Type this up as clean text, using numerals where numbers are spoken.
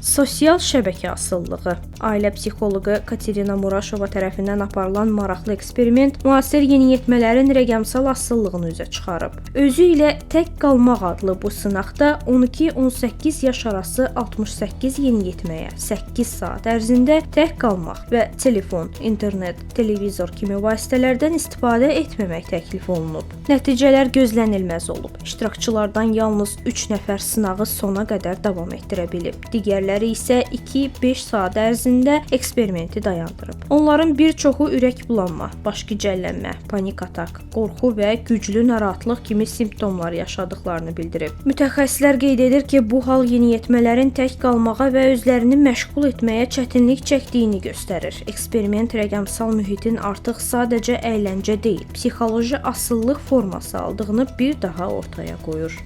Sosial şəbəkə asılılığı. Ailə psixoloqu Katerina Muraşova tərəfindən aparılan maraqlı eksperiment müasir yeniyetmələrin rəqəmsal asılılığını üzə çıxarıb. Özü ilə tək qalmaq adlı bu sınaqda 12-18 yaş arası 68 yeniyetməyə 8 saat ərzində tək qalmaq və telefon, internet, televizor kimi vasitələrdən istifadə etməmək təklif olunub. Nəticələr gözlənilməz olub. İştirakçılardan yalnız 3 nəfər sınağı sona qədər davam etdirə bilib. Digərləri isə 2-5 saat ərzində eksperimenti dayandırıb. Onların bir çoxu ürək bulanma, baş gicəllənmə, panik atak, qorxu və güclü narahatlıq kimi simptomlar yaşadıklarını bildirib. Mütəxəssislər qeyd edir ki, bu hal yeniyetmələrin tək qalmağa və özlərini məşğul etməyə çətinlik çəkdiyini göstərir. Eksperiment rəqəmsal mühitin artıq sadəcə əyləncə deyil, psixoloji asılılıq forması aldığını bir daha ortaya qoyur.